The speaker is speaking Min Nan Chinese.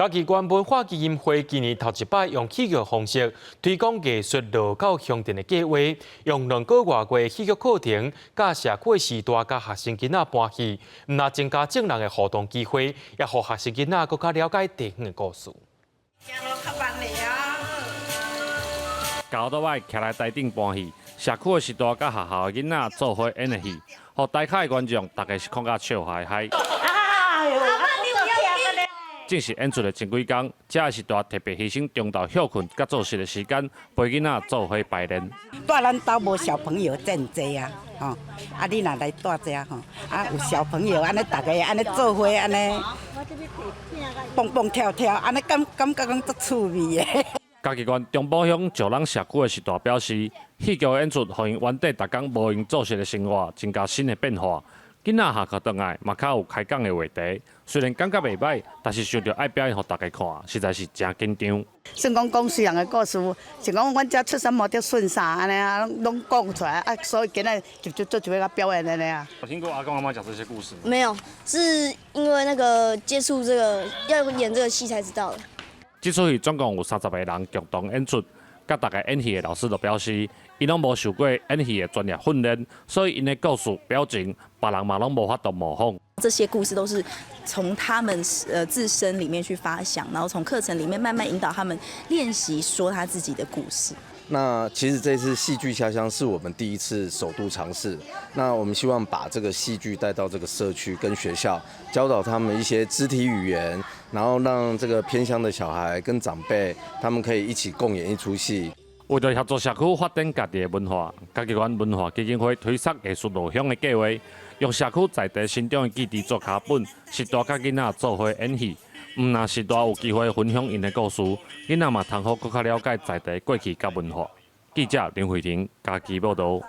嘉義縣文化基金會今年頭一擺用戲劇方式推廣藝術落到鄉鎮的計劃，用2個外月戲劇課程，佮社區的序大佮學生囡仔搬戲，毋但增加眾人的互動機會，也予學生囡仔閣較了解地方的故事。九倒擺徛來台頂搬戲，社區的序大佮學校的囡仔做伙演的戲，予台下的觀眾逐家是看甲笑嗨嗨。正式演出的前幾工，遮的序大特別犧牲中晝歇睏佮作息的時間，陪囡仔做伙排練。蹛咱兜無小朋友真濟啊，吼！啊，你若來蹛遮吼，啊有小朋友按呢，逐家按呢做伙按呢，蹦蹦跳跳，按呢感覺講足趣味的。嘉義縣中埔鄉石朗社區的序大表示，戲劇演出予𪜶原底逐工無閒作息的生活增加新的變化。囡仔下課轉來嘛較有開講的話題，雖然感覺袂䆀，但是想著愛表演予大家看，實在是誠緊張。算講講雖人的故事，像講阮遮出啥物得順啥按呢啊，攏講出來啊，所以今仔就做一個表演按呢啊。有聽過阿公阿嬤講這些故事嗎？沒有，是因為那個接觸這個要演這個戲才知道的。這齣戲總共有30個人共同演出，佮逐个演戲的老師都表示，𪜶攏無受過演戲的專業訓練，所以𪜶的故事表情，別人嘛攏無法度模仿。這些故事都是從他們自身裡面去發想，然後從課程裡面慢慢引導他們練習說他自己的故事。那其實這次戲劇下鄉是我們第一次首度嘗試。那我們希望把這個戲劇帶到這個社區跟學校，教導他們一些肢體語言，然後讓這個偏鄉的小孩跟長輩，他們可以一起共演一齣戲。為著協助社區發展家己的文化，嘉義縣文化基金會推捒藝術落鄉的計劃，用社區在地成長的記憶做腳本，序大佮囡仔做伙演戲。毋但序大有機會分享𪜶的故事，囡仔嘛通好閣較了解在地過去佮文化。記者林慧婷嘉義報導。